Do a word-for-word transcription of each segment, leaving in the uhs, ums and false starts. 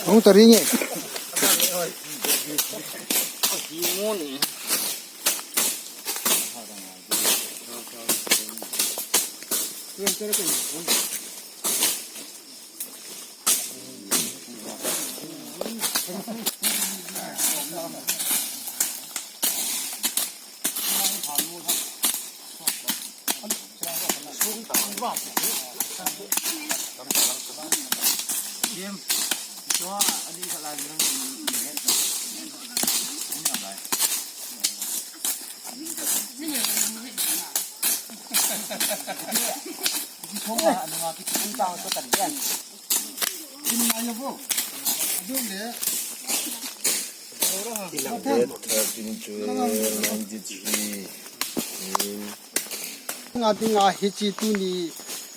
Hung ta ring e. Eleven, thirteen, twelve, nineteen, three. Nga dinga hiche tuni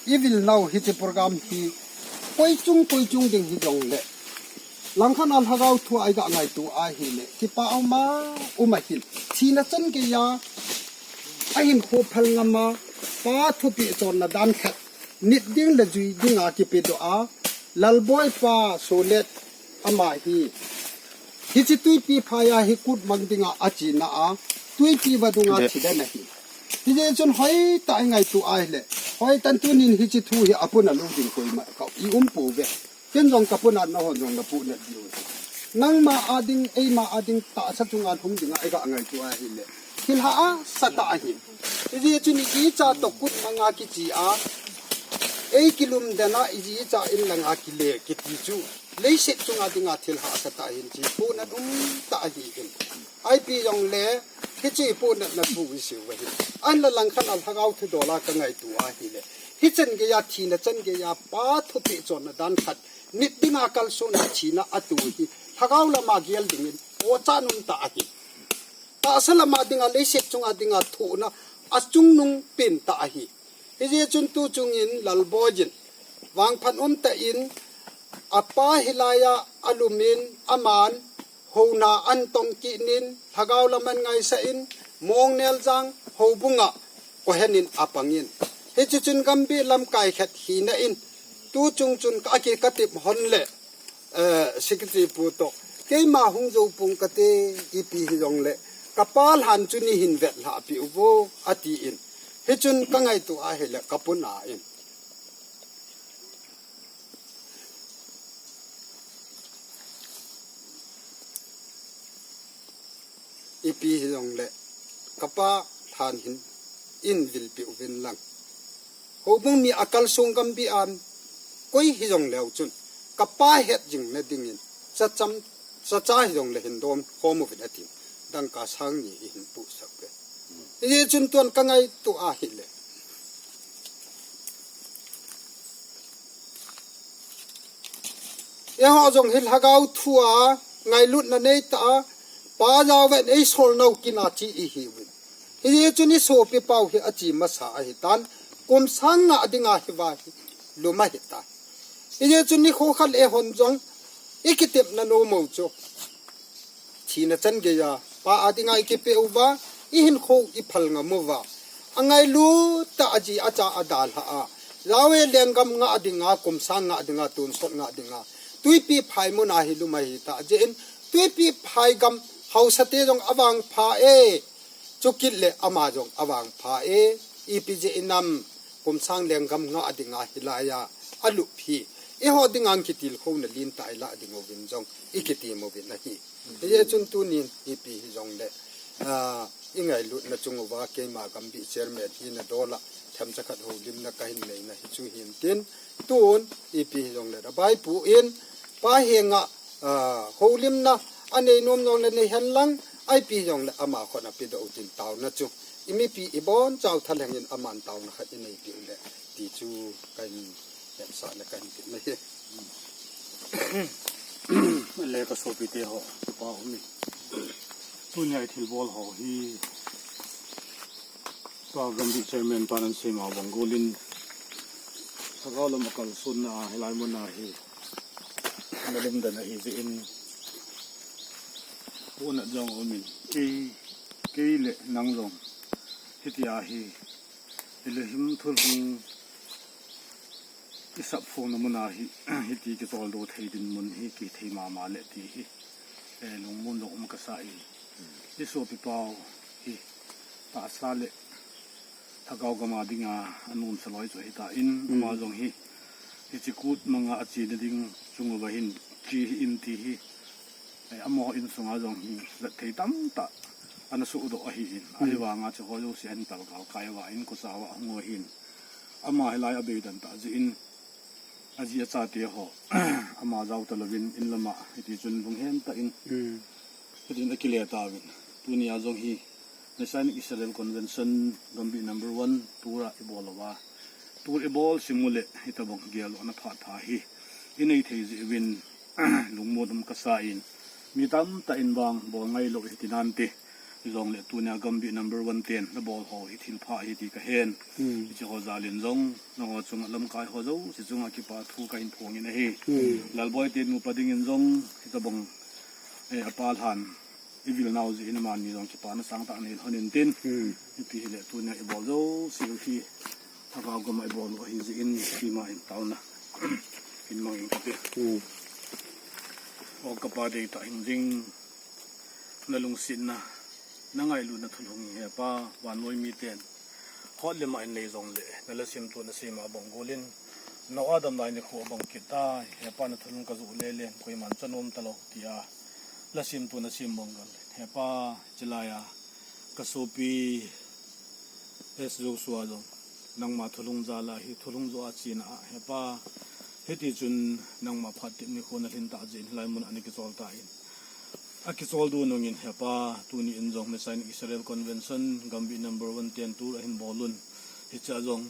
i vil nau hiche program hi koi chung koi chung ding hijongle, langkhat a lhagao thu a i ga ngaito ahile, kipa um a um ahin, thina chan geiya ahin khophal ngam a, Pa thupeh chonna dan khat nit ding le jui dinga kipedoh a, Lalboi pa Solet ama hi hiche Tuipi phai a hi kut mang dinga achena a, Tuipi vadunga thi den ahi. Hijeh chun hoitah a i ngaito ahile, hoitah in tunin hiche thu hi apunat lou ding koima ka i um pouve. Ken jong ka punat, nahon jong na punat diu. Nangma a ding, eima a ding tahsa chunga lhung dinga i ga ngaito ahile, thil hahsa tah ahi. Hijeh chun i cha toh kut manga kiche a, ei kilum den a, i cha in langa kile kiti chu leiset chunga dinga thil hahsa tah ahin, hiche punat um tah ahin. Ipi jongle, hiche punatna thu i seiu ahi. Ahinla langkhat a lhagao thudol a ka ngaito ahile, hichan geiya, thina chan geiya Pa thupeh chonna dan khat nit dinga kalsonna thina atu hi lhagao lama gel dingin ocha um tah ahi. Tahsa lama dinga, leiset chunga dinga thohna achungnung pen tah ahi. Hijeh chun tuchungin Lalboi in vangphat um tah in, apa hilaiya alumin, aman houna ahin tong kit in, lhagao lam ahin ngaisah in, Mongneljang houbunga kohen in apangin. Hiche chun Gambih lamkai khat hina in, tuchung chun ka, aki ka tep hon le, eh, Secretary pu toh, keima hung jou pong kate, ipi hijongle, ka pa lhan chu nei hin vetlhah peh uvo, atin. Hichun ka ngaito ahile, ka puna in. Ipi hijongle, ka pa lhan hin, in vil peh uvin lang. Houbung mi akalsong Gambih a koi hijongleu chun, ka pa het jing na dingin, chacham, chacha hijongle hin dom khom uvin atin, dangka sang ni i hin puhsah uve. Hijeh chun tuan ka ngaito ahile, eiho jong hi lhagao thu a ngailutna nei tah a, Pa Jao in ei sol nau kin a che i hiuvin. Hijeh chun i sopi pau hi ache masa ahitan, kum sang nga dinga hiva hi lum ahitai. Hijeh chun nikho khat le hon jong i kitepna nom u chu, thina chan geiya Pa a dinga i kipeh uva, i hinkho i phal ngam uva, angailut tah a aji acha adalhah a, Jao lenggam nga dinga, kum sang nga dinga, tonsot nga dinga, Tuipi phai mun a hi lum ahitah jeh in, Tuipi phai gam haosa te jong avangpha e, Chukit le ama jong avangpha e, ipi jeh inam kum sang lenggam nga dinga hilaiya alup hi. Eiho dinga kitilkhouna lentah ilah ding uvin jong ikitem uvin ahi. Hijeh chun tunin ipi hijongle, ah, ingailutna chung uva keima Gambih chairman hina dola themcha khat houlimna kahin neina hi chu hintin, tun ipi hijongle Rabai pu in pa henga, ah, houlimna anei nom jongle nei henlang, ipi hijongle ama khut a pedoh utin taona chu imipi ibonchau thalheng in aman taona khat ineipi ule ti chu kahin hetsahna kahin ti ahi. Le kasopite ho, pa umi. Tunia ithilbol ho hi, pa Gambih chairman pan ahin seima bang golin, lhagao lama kalsonna a hilai muna hi ana lumdan ahi jeh in, puna jong umin, kei, kei le nang jong hitia hi Elohim thulhung isap phongna muna hi, hiti kicholdo thei dinmun hi kithei mama le ti hi, eh, lungmon jong um kasa e. Isopi pau hi tahsa le lhagao gama dinga anom sa loi chu ahitan, ama jong hi hiche kut manga achena ding chung uva hin che hih in ti hi, eh, amaho insunga jong hi jat thei tamtah ana sohdoh ahin, ahivanga hicheho jouse ahin palkal kai uva inkocha uva ahung u ahin, ama hilai abeidan tah jeh in aji achate ho ama jao talouvin in lama hitichun lunghem tah in hitin akile tauvin, tunia jong hi Messianic Israel Convention Gambih number one tour a ibol uva, tour ibol sim ule hitobang geldohna phat pha hi inei thei jeh uvin lungmon um kasa in, mi tamtah in vang bol ngailou hiti nante, hijongle tunia Gambih number one ten nabol ho hi thilpha ahi ti kahen. Hicheho jal in jong nangho chunga lamkai ho jouse chunga kipa thu kahin phongin ahi. Lalboi te nupa dingin jong hitobang, eh, apa lhan ivil nau jeh in amani jong kipana sangtah nei lhon intin, ipi hile tunia ibol jouse u hi lhagao gama ibol u ahi jeh in, keima in taona hin mang in kati. O kapa deitah hingjing, nalungsetna, nangailutna thulhung hi hepa, vannoi miten hot le mah in nei jongle, nala semtona seima bang golin, Noah damlai nikho abang kit tai, hepa nathulhung kajoh lelen, koiman cha nom talou, tia la semtona sem bang golin, hepa, chulaiya kasopi S Joshua jong nangma thulhung jal a hi thulhung joh a chena a hepa, hitichun nangma phat tep nikho nalhin tah jeh in hilai mun a ana kichol tan, akicholdo nungin hepa, tuni in jong Messianic Israel Convention Gambih number one ten tour ahin bol un, hichea jong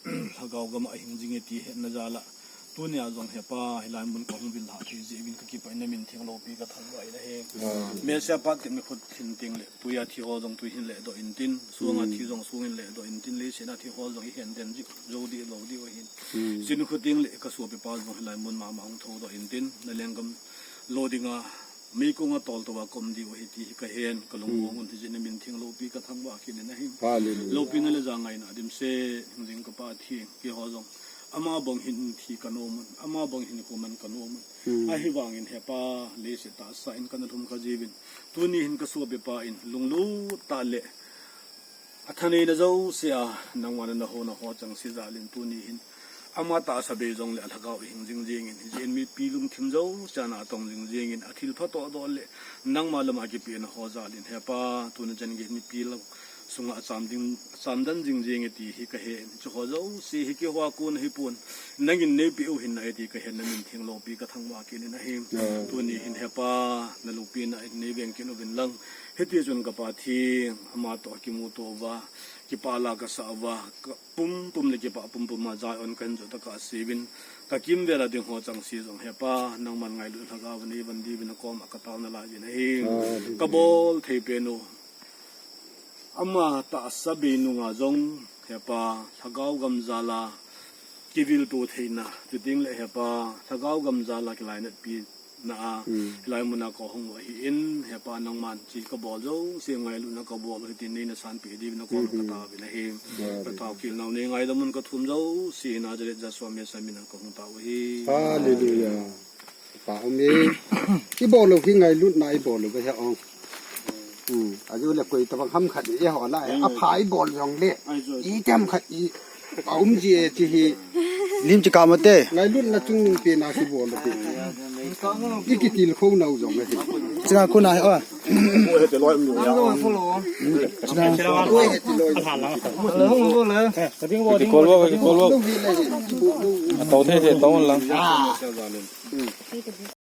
lhagao gama ahing jing e ti hetna jal a, tunia jong hepa, hilai mun kahung vil lhah thei jeh uvin kakipah in namin theng loupi kathangvah in ahi. Messiah phat tep nikho hin tengle, tuia thi ho jong tui hin ledoh intin, sunga thi jong sung in ledoh intin, leiset a thi ho jong ihen den jou dih lou diu ahin. Hiche nikho tengle kasopi pa jong hilai mun mama hung thoudoh intin, nalenggam lo dinga meikong a toltou a kaum diu ahi ti hi kahen, kalungmong un, hijeh in namin theng loupi kathangvah kit in ahi. Loupina le jangaina dimset hingjing ka Pathen, keiho jong ama bang hin thi kanom un, ama bang hin hinkho man kanom un. Ahivangin hepa, leiset tahsa in kana lhum kha jiuvin, tuni hin kasopi pa in lunglut tah le athaneina jousea nangma nana houna ho chengse jal in tuni hin ama tahsa bei jongle alhagao ahing jing jengin, hijeh in mipi lungthim jousea natong jing jengin, athilpha tohdoh le nangma lama kipehna ho jal in hepa, tuni chan gei mipi lou sunga acham ding, achamden jing jenge ti hi kahen, hicheho jouse hi keiho a kon ahipon, nangin neipeh u ahin ahi ti kahen, namin theng loupi kathangvah kit in ahi. Tuni hin hepa, naloupina in neiveng kit uvin lang, hitichun ka Pathen, ama toh kimuto uva, kipa la kasah uva, pumpum le kipah pumpum a Zion kahin joh tah a kaseuvin, kakimvel a ding ho chengse jong hepa, nangman ngailut lhagao neivon diuvin nakoma kataona lai uvin ahi. Kabol thei pen u ama tahsa bei nunga jong hepa, lhagao gam jal a kivilto theina, chutengle hepa, lhagao gam jal a kilainatpi na a, hilai muna kahung u ahin, hepa nangman hiche kabol jouse ngailutna kabol u hitin neina sanpeh diuvin nakoma kataovin ahi. Kathao khel nau neingaidam un kathum jouse Nazareth Jesu Messiah min a kahung tao u ahi. Hallelujah. Pa um e. Ibol u hi ngailutna ibol u ahi ong. Aju le koi tabang ham khat i ho la, a pha i bol jong le, i tem khat i a um ji e ti hi. Lim chi ka mate. Ngailutna chung pe na kibol ti. I kitilkhou nau jong ahi. China khu na hi o. China. Kiti kolwa, kiti kolwa. Atau thei thei tau lang.